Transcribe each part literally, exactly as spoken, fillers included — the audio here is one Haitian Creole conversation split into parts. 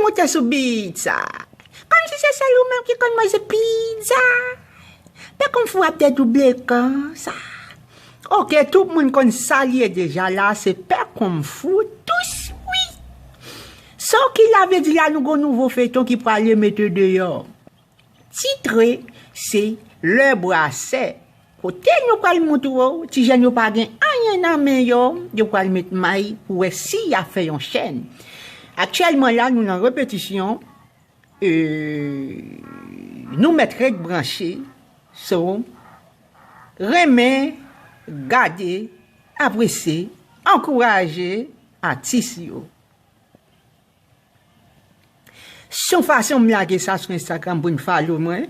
Moute sou beat sa. Kòmsi se sèl ou menm ki konn manje pizza. Pè Kung Fu ap dedouble konsa. Oke, tout moun konn sa l ye deja la, se Pè Kung Fu tou swi. So ki la vle di la nou gon nouvo feyton ki prale mete deyò. Titre se Le Brasseur. Kote nou pral moutre w, ti jèn yo pa gen anyen nan men yo, yo pral met may pou wè si y a fè yon chèn. Aktyèlman la, nou nan repetisyon, e, nou mèt ret branche, so, renmen, gade, apresye, ankouraje atis yo. Se yon fason m lage sa sou Instagram pou n follow mwen.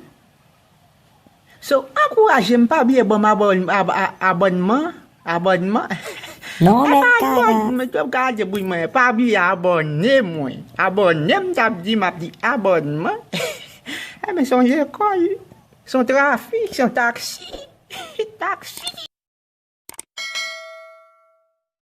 So, ankouraje m, pa bliye ban m abòn-, ab-, a-, abònman, abònman. Non, e mèt pa kara. Abòn-, mwen t ap gade pou mwen, pa bliye abòne mwen. Abòne m, t ap di, m ap di abònman. Enben, se yon lekòl, se yon trafik, se yon taksi. Taksi.